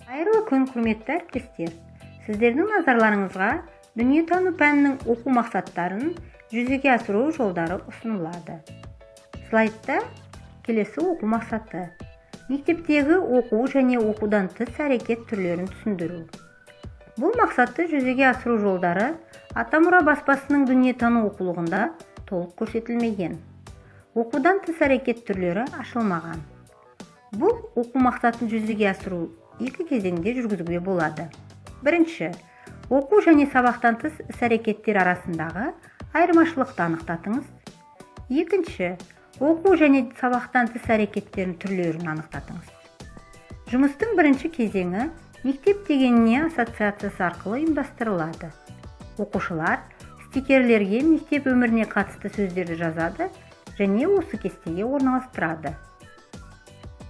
Қайырлы күн, құрметті әріптестер! Сіздердің назарларыңызға дүниетану пәнінің оқу мақсаттарын жүзеге асыру жолдары ұсынылады. Слайдта келесі оқу мақсаты: мектептегі оқу және оқудан тыс әрекет түрлерін түсіндіру. Бұл мақсатты жүзеге асыру жолдары «Атамұра» баспасының дүниетану оқулығында толық көрсетілмеген. Оқудан тыс әрекет түрлері ашылмаған. Бұл оқу мақсатын жүзеге асыру екі кезеңде жүргізуге болады. Бірінші, оқу және сабақтан тыс іс-әрекеттер арасындағы айырмашылықты анықтатыңыз. Екінші, оқу және сабақтан тыс әрекеттердің түрлерін анықтатыңыз. Жұмыстың бірінші кезеңі «Мектеп деген не» ассоциациясы арқылы ұйымдастырылады. Оқушылар стикерлерге мектеп өміріне қатысты сөздерді жазады және осы кестеге орналастырады.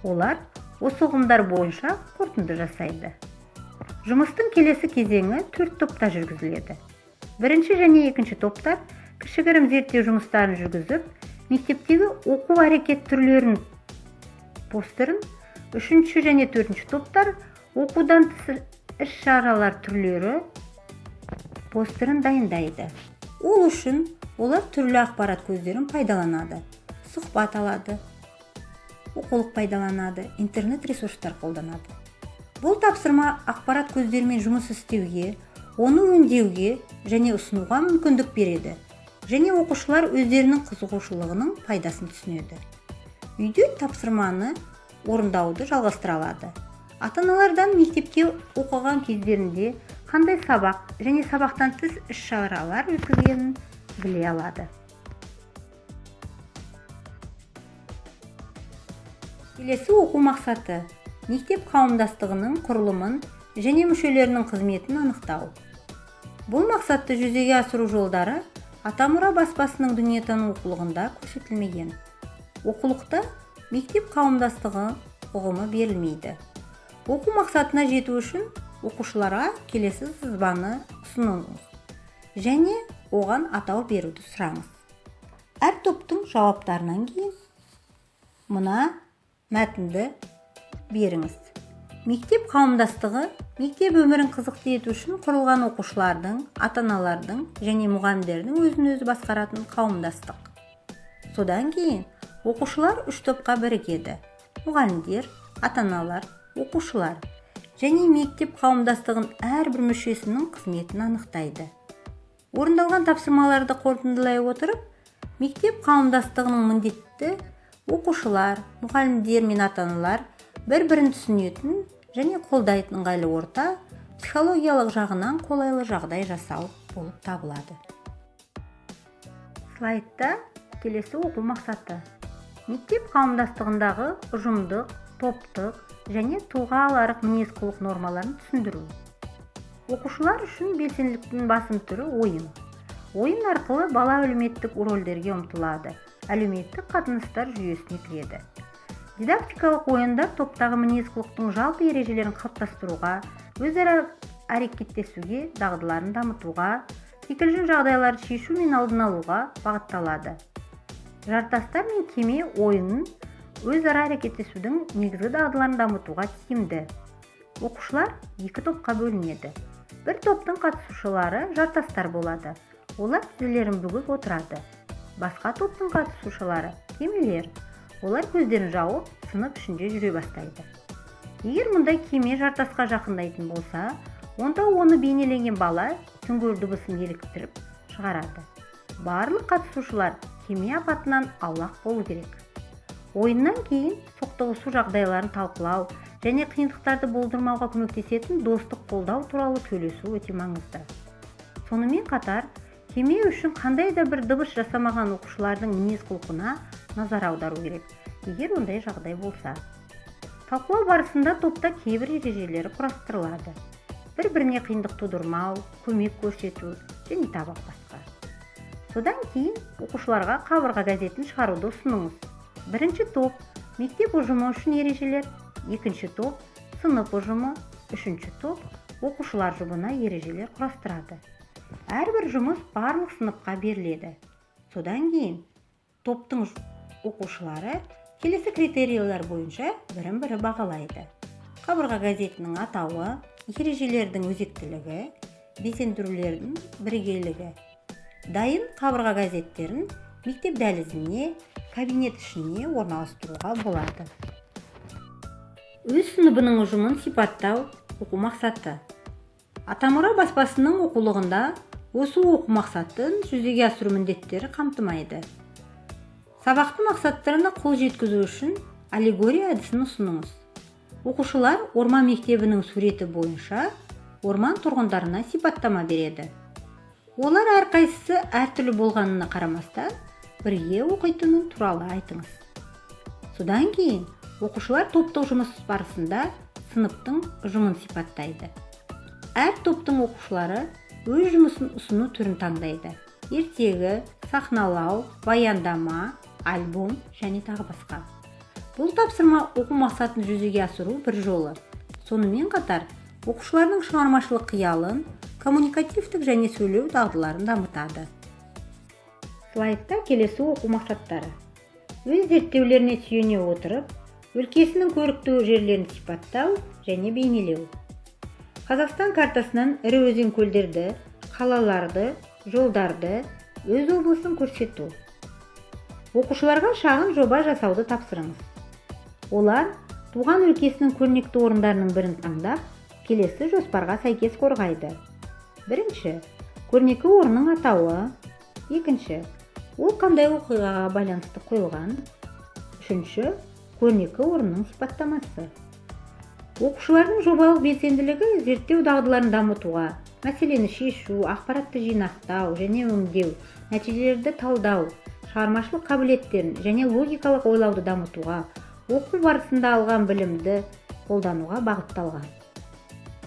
Олар осы ұғымдар бойынша қорытынды жасайды. Жұмыстың келесі кезеңі төрт топта жүргізіледі. Бірінші және екінші топтар кішігірім зерттеу жұмыстарын жүргізіп, мектептегі оқу әрекет түрлерін постерін, үшінші және төртінші топтар оқудан тыс іс-шаралар түрлері постерін дайындайды. Ол үшін олар түрлі ақпарат көздерін пайдаланады, сұхбат алады, оқулық пайдаланады, интернет ресурстар қолданады. Бұл тапсырма ақпарат көздерімен жұмыс істеуге, оны өңдеуге және ұсынуға мүмкіндік береді және оқушылар өздерінің қызығушылығының пайдасын түсінеді. Үйде тапсырманы орындауды жалғастыра алады. Ата аналардан мектепте оқыған кездерінде қандай сабақ және сабақтан тыс іс-шаралар өткізгенін біле алады. Келесі оқу мақсаты: мектеп қауымдастығының құрылымын және мүшелерінің қызметін анықтау. Бұл мақсатты жүзеге асыру жолдары «Атамұра» баспасының дүниетану оқулығында көрсетілмеген. Оқулықта мектеп қауымдастығы ұғымы берілмейді. Оқу мақсатына жету үшін оқушыларға келесі сызбаны ұсыныңыз және оған атау беруді сұраңыз. Әр топтың жауаптарынан кейін мына мәтінді беріңіз. Мектеп қауымдастығы – мектеп өмірін қызықты ету үшін құрылған оқушылардың, ата-аналардың және мұғалімдердің өзін өзі басқаратын қауымдастық. Содан кейін оқушылар үш топқа бірігеді: мұғалімдер, ата-аналар, оқушылар және мектеп қауымдастығының әрбір мүшесінің қызметін анықтайды. Орындалған тапсырмаларды қорытындылай отырып, мектеп қауымдастығының міндетті оқушылар, мұғалімдер мен ата-аналар бір-бірін түсінетін және қолдайтын ыңғайлы орта, психологиялық жағынан қолайлы жағдай жасау болып табылады. Слайдта келесі оқу мақсаты: мектеп қауымдастығындағы ұжымдық, топтық және тұлғааралық мінез-құлық нормаларын түсіндіру. Оқушылар үшін белсенділіктің басым түрі – ойын. Ойын арқылы бала әлеуметтік рөлдерге ұмтылады, әлеуметтік қатынастар жүйесіне кіреді. Дидактикалық ойындар топтағы мінез-құлықтың жалпы ережелерін қалыптастыруға, өзара әрекеттесуге дағдыларын дамытуға, кикілжің жағдайларды шешу мен алдын алуға бағытталады. Жартастар мен кеме ойынын өзара әрекеттесудің негізгі дағдыларын дамытуға тиімді. Оқушылар екі топқа бөлінеді. Бір топтың қатысушылары жартастар болады, олар тізелерін бүгіп отырады. Басқа топтың қатысушылары кемелер, олар көздерін жауып, сынып ішінде жүре бастайды. Егер мұндай кеме жартасқа жақындайтын болса, онда оны бейнеленген бала сүңгуір дыбысын еліктіріп шығарады. Барлық қатысушылар кеме апатынан аулақ болу керек. Ойыннан кейін соқтығысу жағдайларын талқылау және қиындықтарды болдырмауға көмектесетін достық қолдау туралы сөйлесу өте маңызды. Сонымен қатар кеме үшін қандай да бір дыбыс жасамаған оқушылардың мінез-құлқына назар аудару керек, егер ондай жағдай болса. Талқылау барысында топта кейбір ережелері құрастырылады: бір-біріне қиындық тудырмау, көмек көрсету және тағы басқа. Содан кейін оқушыларға қабырға газетін шығаруды ұсыныңыз. Бірінші топ мектеп ұжымы үшін ережелер, екінші топ сынып ұжымы, үшінші топ оқушылар жұбына ережелер құрастырады. Әрбір жұмыс барлық сыныпқа беріледі. Содан кейін топтың оқушылары келесі критерийлер бойынша бірін бірі бағалайды: Қабырға газетінің атауы, ережелердің өзектілігі, безендірулердің бірегейлігі. Дайын қабырға газеттерін мектеп дәлізіне, кабинет ішіне орналастыруға болады. Өз сыныбының ұжымын сипаттау. Оқу мақсаты. Атамұра баспасының оқулығында осы оқу мақсатын жүзеге асыру міндеттері қамтымайды. Сабақтың мақсаттарына қол жеткізу үшін аллегория әдісін ұсыныңыз. Оқушылар орман мектебінің суреті бойынша орман тұрғындарына сипаттама береді. Олар әрқайсысы әртүрлі болғанына қарамастан, бірге оқитыны туралы айтыңыз. Содан кейін оқушылар топтық жұмыс барысында сыныптың ұжымын сипаттайды. Әр топтың оқушылары өз жұмысын ұсыну түрін таңдайды: ертегі, сахналау, баяндама, альбом және тағы басқа. Бұл тапсырма оқу мақсатын жүзеге асыру бір жолы. Сонымен қатар оқушылардың шығармашылық қиялын, коммуникативтік және сөйлеу дағдыларын дамытады. Слайдта келесі оқу мақсаттары: өз зерттеулеріне сүйене отырып, өлкесінің көрікті жерлерін сипаттау және бейнелеу, Қазақстан картасынан ірі өзен, көлдерді, қалаларды, жолдарды, өз облысын көрсету. Оқушыларға шағын жоба жасауды тапсырыңыз. Олар туған өлкесінің көрнекті орындарының бірін таңдап, келесі жоспарға сәйкес қорғайды: бірінші, көрнекі орынның атауы; екінші, ол қандай оқиғаға байланысты қойылған; үшінші, көрнекі орынның сипаттамасы. Оқушылардың жобалық белсенділігі зерттеу дағдыларын дамытуға, мәселені шешу, ақпаратты жинақтау және өңдеу, нәтижелерді талдау, шығармашылық қабілеттерін және логикалық ойлауды дамытуға, оқу барысында алған білімді қолдануға бағытталған.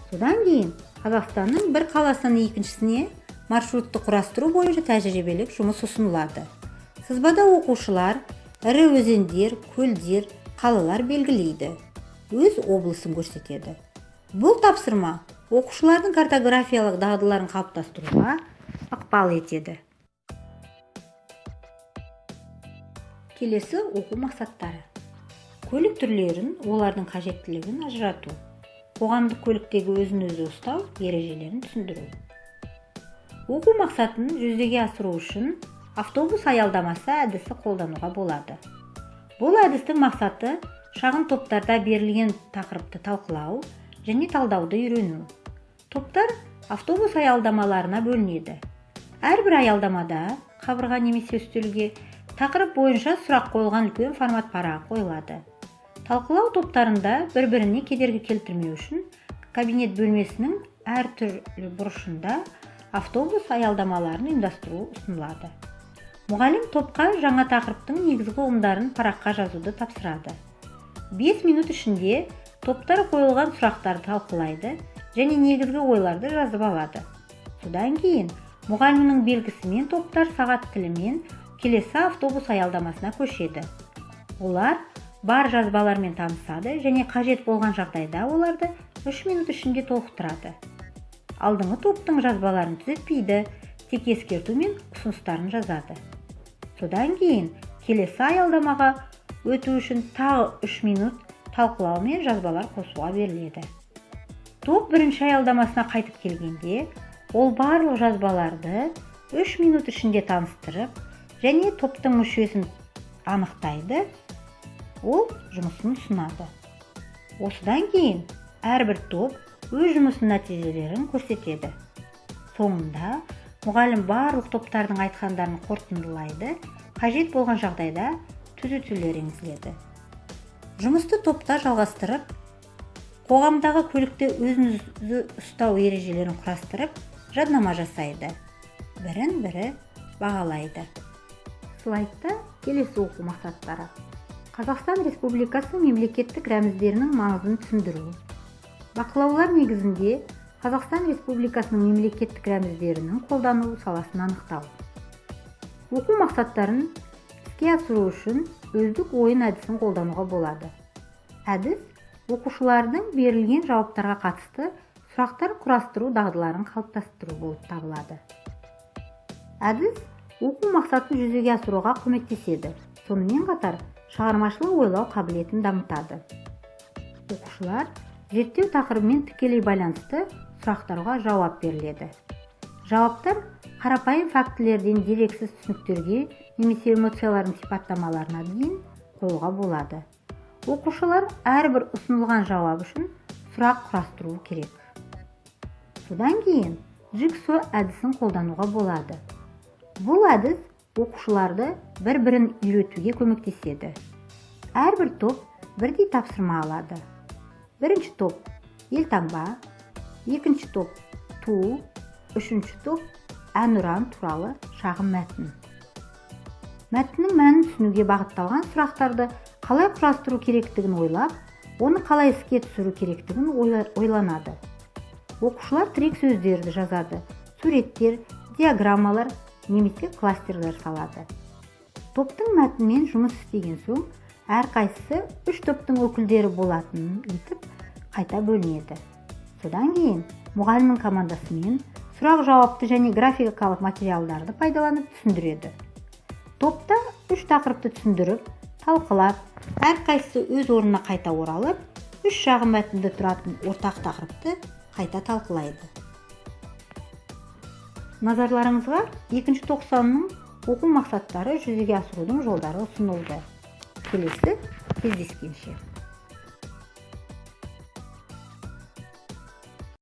Содан кейін Қазақстанның бір қаласынан екіншісіне маршрутты құрастыру бойынша тәжірибелік жұмыс ұсынылады. Сызбада оқушылар ірі өзендер, көлдер, қалалар белгілейді, өз облысын көрсетеді. Бұл тапсырма оқушылардың картографиялық дағдыларын қалыптастыруға ықпал етеді. Келесі оқу мақсаттары: көлік түрлерін, олардың қажеттілігін ажырату, қоғамдық көліктегі өзін өзі ұстау ережелерін түсіндіру. Оқу мақсатын жүзеге асыру үшін автобус аялдамасы әдісі қолдануға болады. Бұл әдістің мақсаты – шағын топтарда берілген тақырыпты талқылау және талдауды үйрену. Топтар автобус аялдамаларына бөлінеді. Әрбір аялдамада қабырға немесе үстелге тақырып бойынша сұрақ қойылған үлкен формат парағы қойылады. Талқылау топтарында бір-біріне кедергі келтірмеу үшін кабинет бөлмесінің әртүрлі бұрышында автобус аялдамаларын ұйымдастыру ұсынылады. Мұғалім топқа жаңа тақырыптың негізгі ұғымдарын параққа жазуды тапсырады. 5 минут ішінде топтар қойылған сұрақтарды талқылайды және негізгі ойларды жазып алады. Содан кейін мұғалімнің белгісімен топтар сағат тілімен келесі автобус аялдамасына көшеді. Олар бар жазбалармен танысады және қажет болған жағдайда оларды 3 минут ішінде толықтырады. Алдыңғы топтың жазбаларын түзетпейді, тек ескерту мен ұсыныстарын жазады. Содан кейін келесі аялдамаға өту үшін тағы 3 минут талқылау мен жазбалар қосуға беріледі. Топ бірінші аялдамасына қайтып келгенде, ол барлық жазбаларды 3 минут ішінде таныстырып және топтың мүшесін анықтайды, ол жұмысын ұсынады. Осыдан кейін әрбір топ өз жұмысының нәтижелерін көрсетеді. Соңында мұғалім барлық топтардың айтқандарын қорытындылайды, қажет болған жағдайда түзетулер енгізіледі. Жұмысты топта жалғастырып, қоғамдағы көлікте өзін өзі ұстау ережелерін құрастырып, жаднама жасайды, бірін бірі бағалайды. Слайдта келесі оқу мақсаттары: Қазақстан Республикасы мемлекеттік рәміздерінің маңызын түсіндіру, бақылаулар негізінде Қазақстан Республикасының мемлекеттік рәміздерінің қолдану саласын анықтау. Оқу мақсаттарын іске асыру үшін өздік ойын әдісін қолдануға болады. Әдіс оқушылардың берілген жауаптарға қатысты сұрақтар құрастыру дағдыларын қалыптастыру болып табылады. Әдіс оқу мақсатын жүзеге асыруға көмектеседі, сонымен қатар шығармашылық ойлау қабілетін дамытады. Оқушылар Зерттеу тақырыбымен тікелей байланысты сұрақтарға жауап беріледі. Жауаптар қарапайым фактілерден дерексіз түсініктерге немесе эмоциялардың сипаттамаларына дейін қоюға болады. Оқушылар әрбір ұсынылған жауап үшін сұрақ құрастыруы керек. Содан кейін джигсо әдісін қолдануға болады. Бұл әдіс оқушыларды бір-бірін үйретуге көмектеседі. Әрбір топ бірдей тапсырма алады. Бірінші топ елтаңба, екінші топ ту, үшінші топ әнұран туралы шағын мәтін. Мәтіннің мәнін түсінуге бағытталған сұрақтарды қалай құрастыру керектігін ойлап, оны қалай іске түсіру керектігін ойланады. Оқушылар тірек сөздерді жазады, суреттер, диаграммалар немесе кластерлер салады. Топтың мәтінмен жұмыс істеген соң, әрқайсысы үш топтың өкілдері болатын етіп қайта бөлінеді. Содан кейін мұғалімнің командасымен сұрақ жауапты және графикалық материалдарды пайдаланып түсіндіреді. Топта үш тақырыпты түсіндіріп, талқылап, әрқайсысы өз орнына қайта оралып, үш шағын мәтінді тұратын ортақ тақырыпты қайта талқылайды. Назарларыңызға екінші тоқсанның оқу мақсаттары жүзеге асырудың жолдары ұсынылды. Келесі кездескенше!